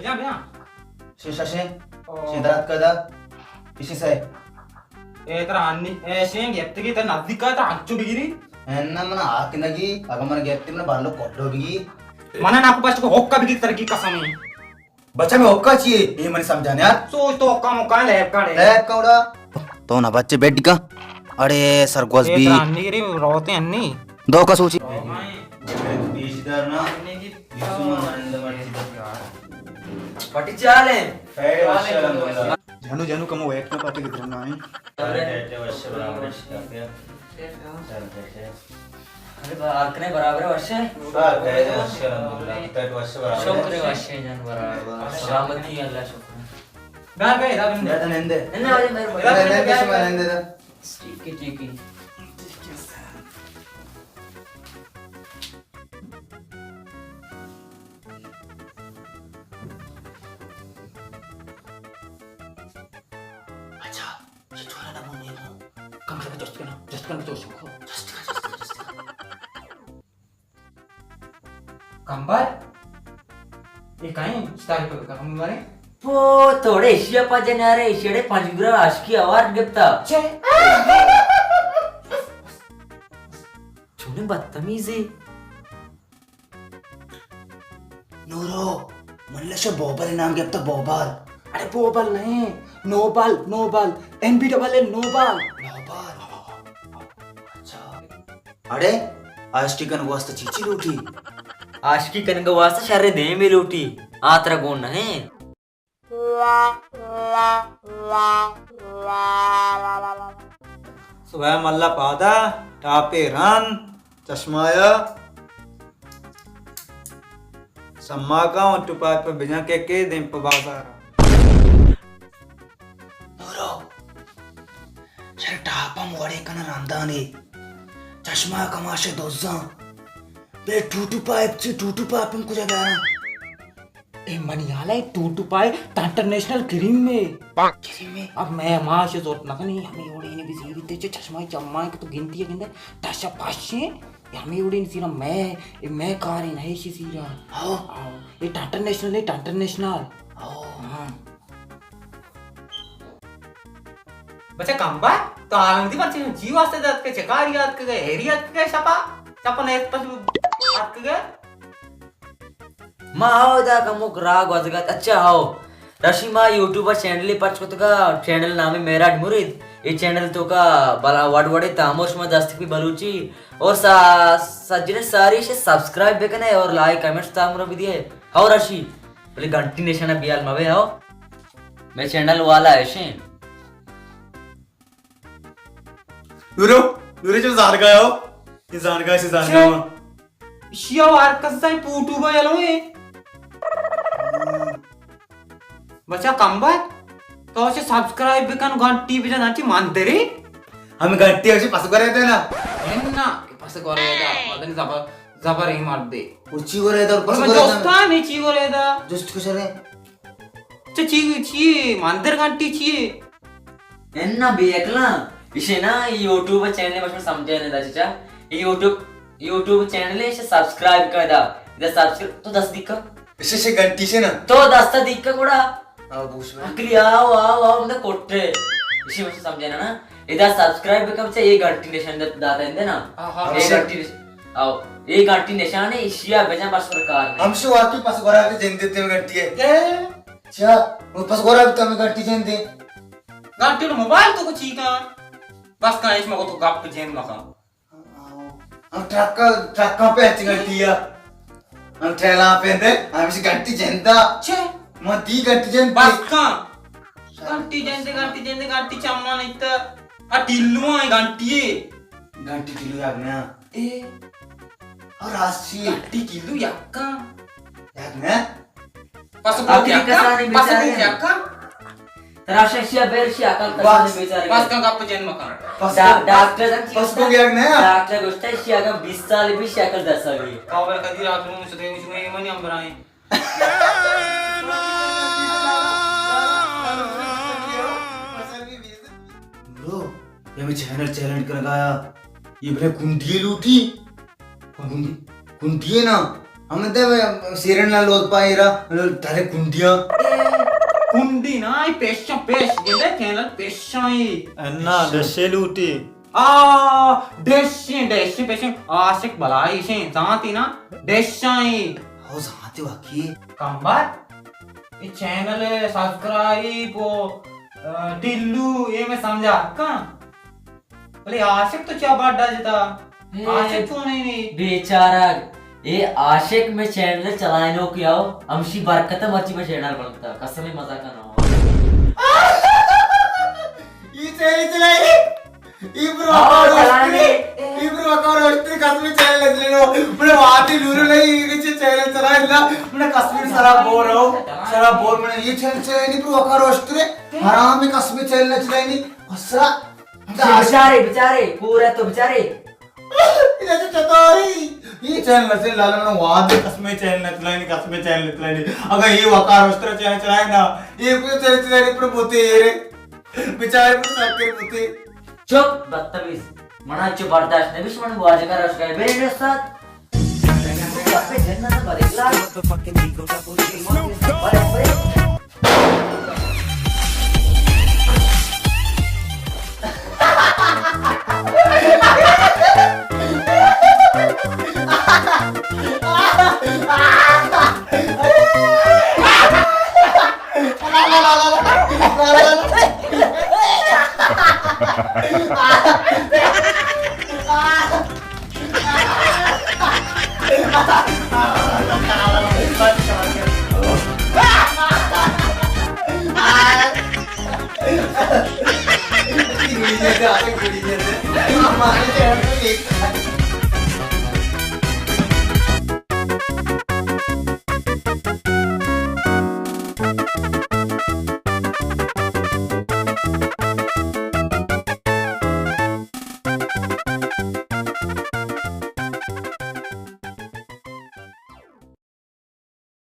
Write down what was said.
بیا، بیا۔ شے، شے، شے۔ او۔ شے درات کدا؟ کسی سے؟ اے ترا انی، اے شے گپتگی ترا نزدیک کا ترا انچو بگیری؟ اے نہ من آک نگی، اگر من گپتی من بالو کوڈو بگی۔ من نہ کو پشت کو ہوکا بگی ترگی قسم ہے۔ بچہ میں ہوکا چیے، اے من سمجھانے یار۔ سوچ تو ہوکا موکا لیب کا ڈے۔ لیب کا اڑا۔ تو نہ بچے بیٹھ کا۔ اڑے سرگوز اے بی۔ ترا انی گری روتے انی۔ دو کا سوچی۔ پیش دار نا۔ پٹی چال ہے۔ خیر، وش الحمدللہ۔ جانو، جانو، کمو ویٹ نہ پاتے کدھر نہ آئیں۔ ارے با-، آرکنے برابر ہے، وش ہے؟ ہاں، خیر، وش الحمدللہ۔ پیٹ وش برابر ہے۔ شکر ہے، وش ہے جان، برابر۔ سلامتی، اللہ شکر۔ گا گئے، دا بندے۔ دا نندے۔ نندے، آجے میرے بھائی۔ دا نندے، نندے، شما نندے دا۔ ٹھیک ہے، ٹھیک ہے۔ اچھا، یہ چھوڑا نا، وہ نہیں ہو۔ کم سے کم جسٹ کرنا، جسٹ کرنا تو شوق ہو۔ جسٹ کر، جسٹ کر، جسٹ کر۔ کمبر؟ یہ کہیں اسٹائل پر کم مارے؟ پو، توڑے ایشیا پا جنارے، ایشیا ڈے پنج گرا عاشقی ایوارڈ گپتا۔ چے؟ چونیں بدتمیزے۔ نورو، من لشا بوبل نام گپتا، بوبل۔ ارے بوبل نہیں، Nobel, Nobel, N B double L Nobel. Nobel. اچھا۔ اڑے، عاشقی کنگ واسطہ چی چی لوٹی؟ عاشقی کنگ واسطہ شر دیمے لوٹی، آ ترا گون نہ ایں۔ صبح ملا پادا، ٹاپے ران، چشمایا، سما کا اون ٹو پاک پہ بجان کے کے دیم پہ بازار۔ نورو، شر ٹاپم وڑے کن رندانے۔ چشمہ کماش دوزاں۔ بے ٹوٹو پائپ چی، ٹوٹو پائپ ہم کجا داراں؟ اے منی حال ہے، ٹوٹو پائپ تا انٹرنیشنل کریم میں۔ کریم میں؟ اب میں ماش زورت نہ کنی، ہمیں اوڑے نے بھی زیری تے چشمہ چمائے کہ تو گنتی ہے گندے، ٹاشا پاشے، ہمیں اوڑے نے سیرا میں، اے میں کارے نہ ایشی سیرا۔ ہاں۔ ہاں، اے تا انٹرنیشنل ہے، تا انٹرنیشنل۔ ہاں۔ ہاں۔ بچہ کمبر، تو آلنگ دی مرچی چی واسطہ دات کے، چکاری یاد کے گئے، ہیری یاد کے گئے، شپا، شپا نیت پس یاد کے گئے۔ ما ہاو دا کموک راہ گوزگت۔ اچھا ہاو، رشی ما یوٹیوب چینل پرچ کتگا، چینل نام معراج مرید۔ اے چینل تو کا بلا وڑ وڑے تامر شما دست پی بلوچی اور سا-، سجنے ساری سے سبسکرائب بکنے اور لائک کمنٹس تامر بھی دیے۔ ہاو رشی، بلے گھنٹی نشانہ بیال مبے ہاو۔ میں چینل والا ایشیں۔ نورو، نورو چو زانگا ہو؟ یہ زانگا سے زانگا ما۔ شیا وار کسا پوٹو با یلو ہے۔ بچا کمبر، تو اسے سبسکرائب بکن، گھنٹی بجن، ہنچی مندری۔ ہم گھنٹی اسے پس کرے دینا۔ ہے نا، پس کرے دا، مدن زبر، زبر ہی مار دے۔ اچھی کرے دا، پس کرے دا۔ دوستان ہی چی کرے دا۔ جسٹ کشرے۔ چہ چی، چی مندر گھنٹی چی؟ اناں بے عقلاں، اشے نا، اے یوٹیوب چینل بس من سمجھے نہ دا چچا۔ اے یوٹیوب، یوٹیوب چینل ہے، اسے سبسکرائب کر دا۔ ادا سبسکرائب، تو دست دیکھا۔ اسے سے گھنٹی سے نا۔ تو دست دیکھا گڑا۔ آو بوش میں۔ عقلی آو، آو، آو، مطلب کوٹے۔ اسے بس سمجھے نا نا۔ ادا سبسکرائب بکن، چہ اے گھنٹی نشان دات، داتا اندے نا۔ ہاں، ہاں۔ اے گھنٹی نش-، آو، اے گھنٹی نشان ہے، اشیا بجن بس سرکار نے۔ ہم شو واقعی پس گورا کے جن دیتے گھنٹی ہے۔ اے؟ اچھا، وہ پس گورا بھی تو ہمیں گھنٹی جن دے۔ گھنٹی نو موبائل تو کچھ ہی کہاں؟ بس کہاں اس میں کو تو گپ جن مکا۔ ہم ٹرک، ٹرکاں پہ اچ گھنٹی آ۔ ہم ٹریلاں پہ دے، ہم اس گھنٹی جندا۔ چے؟ من دی گھنٹی جند۔ بس کن۔ گھنٹی جند، گھنٹی جند، گھنٹی چمان ایتا۔ آ ٹیلو آں گھنٹی ہے۔ گھنٹی ٹیلو یاد نہ۔ اے۔ اور راسی۔ گھنٹی ٹیلو یکاں۔ یاد نہ۔ پس گوک آخری یکا، کسانی پس گوک بیچارے۔ یکا۔ ترا ششیا بیر شی عقل بس، کسانی بیچارے۔ بس کا گپ جن مکان۔ پس ڈا-، گوک، ڈاکٹر پس، پس گوک یک نیا۔ ڈاکٹر گوشتا شی اگا بیس سال بھی شی عقل دس سال بھی۔ کاوے کدی رات نو شتے شوی منی امبرائیں۔ برو، یہ میں چینل چیلنج کرگا آیا۔ یہ بلے کنڈی لوٹی۔ کنڈی، کنڈی ہے نا؟ ہمے دے سیرن نہ لوت پا ایرا، ترے کنڈیاں۔ اے، کنڈی نا، اے پیشاں پیش، اے دے چینل پیشاں اے۔ انا، پیشاں۔ ڈشے لوٹی۔ آ، ڈشیں، ڈشیں پیشاں، عاشق بلائی شیں، زانتی نا، ڈشاں اے۔ ہو زانتی واقعی۔ کمبر، اے چینل سبسکرائب و، آ، ٹلو، اے میں سمجھا کن۔ بلے عاشق تو چیا بڈا جتا؟ اے عاشق چونیں نی؟ بیچارگ، اے عاشق میں چینل چلائنوکے آؤ، ہمشی برکت مرچی میں چینل بنتا، قسم مزہ کا نام۔ یہ چینل چلائی؟ یہ برو ہاں، اکاؤنٹ چلائیں۔ یہ برو اکاؤنٹ قسم چینل چلائنو۔ بڑے واتی لورو نہیں، یہ چینل چلائے لا۔ بڑے قسم سرا بور ہو، سرا بور میں یہ چینل چلائے نہیں، برو اکاؤنٹ۔ حرام قسم چینل چلائے نہیں۔ اسرا بچارے، بچارے، پورا تو بچارے۔ اے چہ چتاری؟ یہ چینل سے لالا من وعدے قسمے چینل نہ چلائنی، قسمے چینل نہ چلائنی۔ اگر یہ وقار وشتر چینل چلائے نا، یہ کوئی چینل چلائنی پر بوتے یہ رے۔ بچارے پر سر کے بوتے۔ چپ، بدتمیز۔ منا چو برداشت نبیش، من واجہ کا رش گئے۔ میرے استاد۔